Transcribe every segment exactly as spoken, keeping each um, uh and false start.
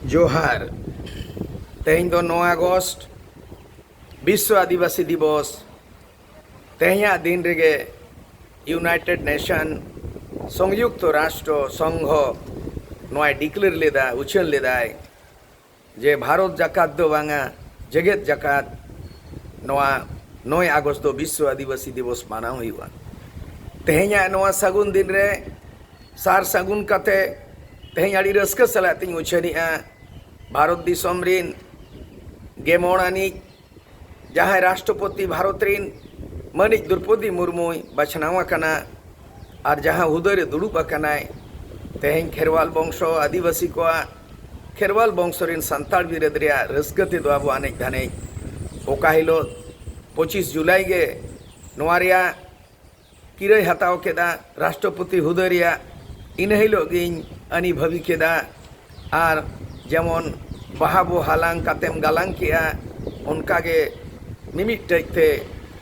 ᱡᱚᱦᱟᱨ᱾ ᱛᱮᱦᱮᱧ ᱫᱚ ᱱᱚᱭ ᱟᱜᱚᱥᱴ, ᱵᱤᱥᱥᱚ ᱟᱹᱫᱤᱵᱟᱹᱥᱤ ᱫᱤᱵᱚᱥ᱾ ᱛᱮᱦᱮᱧᱟᱜ ᱫᱤᱱ ᱨᱮᱜᱮ ᱤᱭᱩᱱᱟᱭᱴᱮᱰ ᱱᱮᱥᱚᱱ, ᱥᱚᱝᱭᱩᱠᱛᱚ ᱨᱟᱥᱴᱨᱚ ᱥᱚᱝᱜᱷᱚ, ᱱᱚᱣᱟᱭ ᱰᱤᱠᱞᱮᱭᱟᱨ ᱞᱮᱫᱟ, ᱩᱪᱷᱟᱹᱱ ᱞᱮᱫᱟᱭ ᱡᱮ ᱵᱷᱟᱨᱚᱛ ᱡᱟᱠᱟᱛ ᱫᱚ ᱵᱟᱝᱟ, ᱡᱮᱜᱮᱛ ᱡᱟᱠᱟᱛ ᱱᱚᱣᱟ ᱱᱚᱭ ᱟᱜᱚᱥᱴ ᱫᱚ ᱵᱤᱥᱥᱚ ᱟᱹᱫᱤᱵᱟᱹᱥᱤ ᱫᱤᱵᱚᱥ ᱢᱟᱱᱟᱣ ᱦᱩᱭᱩᱜᱼᱟ᱾ ᱛᱮᱦᱮᱧᱟᱜ ᱱᱚᱣᱟ ᱥᱟᱹᱜᱩᱱ ᱫᱤᱱ ᱨᱮ ᱥᱟᱨ ᱥᱟᱹᱜᱩᱱ ᱠᱟᱛᱮ ᱛᱮᱦᱮᱧ ᱟᱹᱰᱤ ᱨᱟᱹᱥᱠᱟᱹ ᱥᱟᱞᱟᱜ ᱛᱤᱧ ᱩᱪᱷᱟᱹᱱᱮᱜᱼᱟ, ᱵᱷᱟᱨᱚᱛ ᱫᱤᱥᱚᱢ ᱨᱤᱱ ᱜᱮᱢᱚᱬ ᱟᱹᱱᱤᱡ ᱡᱟᱦᱟᱸᱭ ᱨᱟᱥᱴᱨᱚᱯᱚᱛᱤ ᱵᱷᱟᱨᱚᱛ ᱨᱤᱱ ᱢᱟᱹᱱᱤᱡ ᱫᱨᱚᱯᱚᱫᱤ ᱢᱩᱨᱢᱩᱭ ᱵᱟᱪᱷᱱᱟᱣ ᱟᱠᱟᱱᱟ, ᱟᱨ ᱡᱟᱦᱟᱸ ᱦᱩᱫᱟᱹ ᱨᱮ ᱫᱩᱲᱩᱵ ᱟᱠᱟᱱᱟᱭ, ᱛᱮᱦᱮᱧ ᱠᱷᱮᱨᱣᱟᱞ ᱵᱚᱝᱥᱚ ᱟᱹᱫᱤᱵᱟᱹᱥᱤ ᱠᱚᱣᱟᱜ, ᱠᱷᱮᱨᱣᱟᱞ ᱵᱚᱝᱥᱚ ᱨᱤᱱ ᱥᱟᱱᱛᱟᱲ ᱵᱤᱨᱟᱹᱫ ᱨᱮᱭᱟᱜ ᱨᱟᱹᱥᱠᱟᱹ ᱛᱮᱫᱚ ᱟᱵᱚ ᱟᱱᱮᱡ ᱫᱷᱟᱱᱮᱡ᱾ ᱚᱠᱟ ᱦᱤᱞᱳᱜ ᱯᱚᱸᱪᱤᱥ ᱡᱩᱞᱟᱭ ᱜᱮ ᱱᱚᱣᱟ ᱨᱮᱭᱟᱜ ᱠᱤᱨᱟᱹᱭ ᱦᱟᱛᱟᱣ ᱠᱮᱫᱟ, ᱨᱟᱥᱴᱨᱚᱯᱚᱛᱤ ᱦᱩᱫᱟᱹ ᱨᱮᱭᱟᱜ, ᱤᱱᱟᱹ ᱦᱤᱞᱳᱜ ᱜᱤᱧ ᱟᱹᱱᱤ ᱵᱷᱟᱹᱵᱤ ᱠᱮᱫᱟ᱾ ᱟᱨ ᱡᱮᱢᱚᱱ ᱵᱟᱦᱟ ᱵᱚ ᱦᱟᱞᱟᱝ ᱠᱟᱛᱮᱢ ᱜᱟᱞᱟᱝ ᱠᱮᱜᱼᱟ, ᱚᱱᱠᱟᱜᱮ ᱢᱤᱢᱤᱫᱴᱮᱡ ᱛᱮ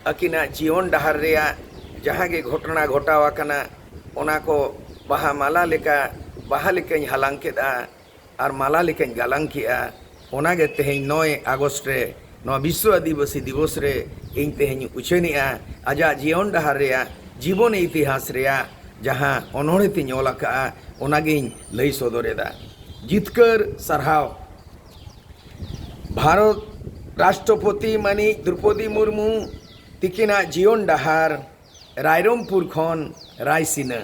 ᱟᱹᱠᱤᱱᱟᱜ ᱡᱤᱭᱚᱱ ᱰᱟᱦᱟᱨ ᱨᱮᱭᱟᱜ ᱡᱟᱦᱟᱸ ᱜᱮ ᱜᱷᱚᱴᱚᱱᱟ ᱜᱷᱚᱴᱟᱣ ᱟᱠᱟᱱᱟ, ᱚᱱᱟ ᱠᱚ ᱵᱟᱦᱟ ᱢᱟᱞᱟ ᱞᱮᱠᱟ, ᱵᱟᱦᱟ ᱞᱮᱠᱟᱧ ᱦᱟᱞᱟᱝ ᱠᱮᱫᱼᱟ ᱟᱨ ᱢᱟᱞᱟ ᱞᱮᱠᱟᱧ ᱜᱟᱞᱟᱝ ᱠᱮᱜᱼᱟ᱾ ᱚᱱᱟᱜᱮ ᱛᱮᱦᱮᱧ ᱱᱚᱭ ᱟᱜᱚᱥᱴ ᱨᱮ, ᱱᱚᱣᱟ ᱵᱤᱥᱥᱚ ᱟᱹᱫᱤᱵᱟᱹᱥᱤ ᱫᱤᱵᱚᱥ ᱨᱮ ᱤᱧ ᱛᱮᱦᱮᱧ ᱩᱪᱷᱟᱹᱱᱮᱜᱼᱟ᱾ ᱟᱡᱟᱜ ᱡᱤᱭᱚᱱ ᱰᱟᱦᱟᱨ ᱨᱮᱭᱟᱜ, ᱡᱤᱵᱚᱱ ᱤᱛᱤᱦᱟᱥ ᱨᱮᱭᱟᱜ ᱡᱟᱦᱟᱸ ᱚᱱᱚᱬᱦᱮ ᱛᱤᱧ ᱚᱞ ᱟᱠᱟᱜᱼᱟ, ᱚᱱᱟᱜᱤᱧ ᱞᱟᱹᱭ ᱥᱚᱫᱚᱨ ᱮᱫᱟ᱾ ᱡᱤᱛᱠᱟᱹᱨ ᱥᱟᱨᱦᱟᱣ᱾ ᱵᱷᱟᱨᱚᱛ ᱨᱟᱥᱴᱨᱚᱯᱚᱛᱤ ᱢᱟᱹᱱᱤᱡ ᱫᱨᱚᱯᱚᱫᱤ ᱢᱩᱨᱢᱩ ᱛᱤᱠᱤᱱᱟᱜ ᱡᱤᱭᱚᱱ ᱰᱟᱦᱟᱨ, ᱨᱟᱭᱨᱚᱝᱯᱩᱨ ᱠᱷᱚᱱ ᱨᱟᱭᱥᱤᱱᱟᱹ᱾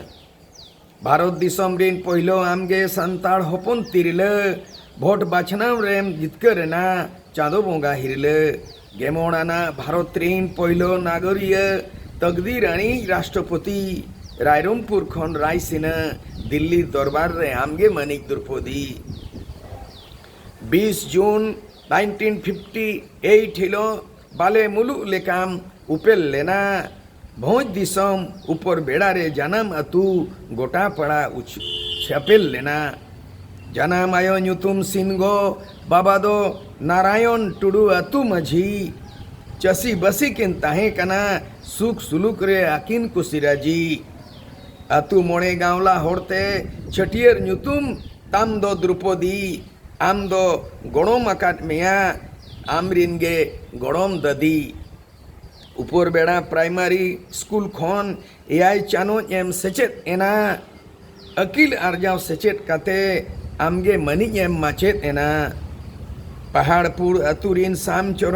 ᱵᱷᱟᱨᱚᱛ ᱫᱤᱥᱚᱢ ᱨᱤᱱ ᱯᱳᱭᱞᱳ ᱟᱢᱜᱮ ᱥᱟᱱᱛᱟᱲ ᱦᱚᱯᱚᱱ ᱛᱤᱨᱞᱟᱹ, ᱵᱷᱳᱴ ᱵᱟᱪᱷᱱᱟᱣ ᱨᱮᱢ ᱡᱤᱛᱠᱟᱹᱨ ᱮᱱᱟ ᱪᱟᱸᱫᱳ ᱵᱚᱸᱜᱟ ᱦᱤᱨᱞᱟᱹ᱾ ᱜᱮᱢᱚᱬ ᱟᱱᱟᱜ ᱵᱷᱟᱨᱚᱛ ᱨᱤᱱ ᱯᱳᱭᱞᱳ ᱱᱟᱜᱚᱨᱤᱭᱟᱹ, ᱛᱟᱠᱫᱤᱨ ᱟᱹᱱᱤᱡ ᱨᱟᱥᱴᱨᱚᱯᱚᱛᱤ, ᱨᱟᱭᱨᱚᱝᱯᱩᱨ ᱠᱷᱚᱱ ᱨᱟᱭᱥᱤᱱᱟᱹ, ᱫᱤᱞᱞᱤ ᱫᱚᱨᱵᱟᱨ ᱨᱮ ᱟᱢᱜᱮ ᱢᱟᱹᱱᱤᱡ ᱫᱨᱚᱯᱚᱫᱤ᱾ ᱵᱤᱥ ᱡᱩᱱ ᱱᱟᱭᱤᱱᱴᱤᱱ ᱯᱷᱤᱯᱴᱤ ᱮᱭᱤᱴ ᱦᱤᱞᱳᱜ ᱵᱟᱞᱮ ᱢᱩᱞᱩᱜ ᱞᱮᱠᱟᱢ ᱩᱯᱮᱞ ᱞᱮᱱᱟ᱾ ᱵᱷᱚᱸᱡᱽ ᱫᱤᱥᱚᱢ ᱩᱯᱚᱨ ᱵᱮᱲᱟ ᱨᱮ ᱡᱟᱱᱟᱢ ᱟᱹᱛᱩ ᱜᱚᱴᱟ ᱯᱟᱲᱟ ᱩᱪ-, ᱪᱷᱟᱯᱮᱞ ᱞᱮᱱᱟ᱾ ᱡᱟᱱᱟᱢ ᱟᱭᱳ ᱧᱩᱛᱩᱢ ᱥᱤᱱᱜᱚ, ᱵᱟᱵᱟ ᱫᱚ ᱱᱟᱨᱟᱭᱚᱱ ᱴᱩᱰᱩ ᱟᱹᱛᱩ ᱢᱟᱹᱡᱷᱤ᱾ ᱪᱟᱹᱥᱤ ᱵᱟᱹᱥᱤ ᱠᱤᱱ ᱛᱟᱦᱮᱸ ᱠᱟᱱᱟ, ᱥᱩᱠ ᱥᱩᱞᱩᱠ ᱨᱮ ᱟᱹᱠᱤᱱ ᱠᱩᱥᱤ ᱨᱟᱹᱡᱤ᱾ ᱟᱹᱛᱩ ᱢᱚᱬᱮ ᱜᱟᱶᱞᱟ ᱦᱚᱲᱛᱮ ᱪᱷᱟᱹᱴᱭᱟᱹᱨ ᱧᱩᱛᱩᱢ ᱛᱟᱢ ᱫᱚ ᱫᱨᱚᱯᱚᱫᱤ᱾ ᱟᱢ ᱫᱚ ᱜᱚᱲᱚᱢ ᱟᱠᱟᱫ ᱢᱮᱭᱟ ᱟᱢ ᱨᱤᱱ ᱜᱮ ᱜᱚᱲᱚᱢ ᱫᱟᱫᱤ᱾ ᱩᱯᱚᱨ ᱵᱮᱲᱟ ᱯᱨᱟᱭᱢᱟᱨᱤ ᱥᱠᱩᱞ ᱠᱷᱚᱱ ᱮᱭᱟᱭ ᱪᱟᱱᱚᱪ ᱮᱢ ᱥᱮᱪᱮᱫ ᱮᱱᱟ᱾ ᱟᱹᱠᱤᱞ ᱟᱨᱡᱟᱣ ᱥᱮᱪᱮᱫ ᱠᱟᱛᱮ ᱟᱢᱜᱮ ᱢᱟᱹᱱᱤᱡ ᱮᱢ ᱢᱟᱪᱮᱫ ᱮᱱᱟ᱾ ᱯᱟᱦᱟᱲᱯᱩᱨ ᱟᱹᱛᱩ ᱨᱤᱱ ᱥᱟᱢ